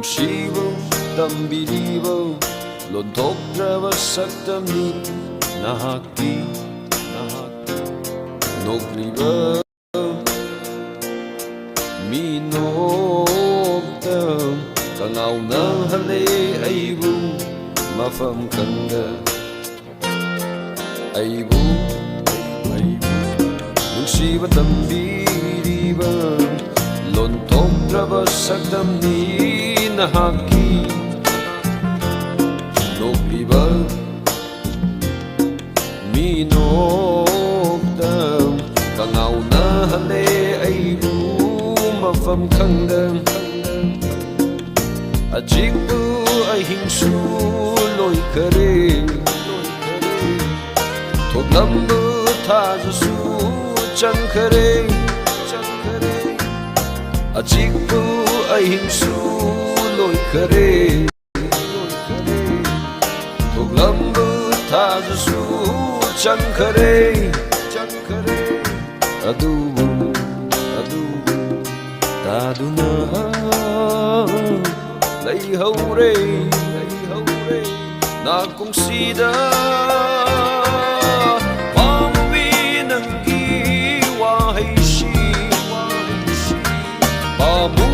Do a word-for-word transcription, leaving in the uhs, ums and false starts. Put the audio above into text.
ꯅꯨꯡꯁꯤꯕ ꯇꯝꯕꯤꯔꯤꯕ ꯂꯣꯟꯊꯣꯛꯇ꯭ꯔꯕ ꯁꯛꯇꯝꯅꯤ ꯅꯍꯥꯛꯀꯤ, ꯅꯍꯥꯛꯀꯤ ꯅꯣꯛꯂꯤꯕ ꯃꯤꯅꯣꯛꯇ ꯀꯉꯥꯎꯅꯍꯜꯂꯦ ꯑꯩꯕꯨ ꯃꯐꯝ ꯈꯪꯗ꯫ ꯑꯩꯕꯨ, ꯑꯩꯕꯨ ꯅꯨꯡꯁꯤꯕ ꯇꯝꯕꯤꯔꯤꯕ ꯂꯣꯟꯊꯣꯛꯇ꯭ꯔꯕ ꯁꯛꯇꯝꯅꯤ ꯅꯍꯥꯛꯀꯤ ꯅꯣꯛꯂꯤꯕ ꯃꯤꯅꯣꯛꯇ ꯀꯉꯥꯎꯅꯍꯜꯂꯦ ꯑꯩꯕꯨ ꯃꯐꯝ ꯈꯪꯗ꯫ ꯑꯆꯤꯛꯄ ꯑꯍꯤꯡꯁꯨ ꯂꯣꯏꯈꯔꯦ, ꯊꯣꯛꯂꯝꯕ ꯊꯥꯖꯁꯨ ꯆꯪꯈꯔꯦ꯫ ꯑꯆꯤꯛꯄ ꯑꯍꯤꯡꯁꯨ ꯂꯣꯏꯈꯔꯦ, ꯊꯣꯛꯂꯝꯕ ꯊꯥꯖꯁꯨ ꯆꯪꯈꯔꯦ꯫ ꯑꯗꯨꯕꯨ, ꯑꯗꯨꯕꯨ ꯇꯥꯗꯨꯅ ꯂꯩꯍꯧꯔꯦ, ꯂꯩꯍꯧꯔꯦ ꯅꯥꯀꯣꯡꯁꯤꯗ꯫ ꯄꯥꯝꯃꯨꯕꯤ ꯅꯪꯒꯤ ꯋꯥꯍꯩꯁꯤ, ꯄꯥꯝꯃꯨ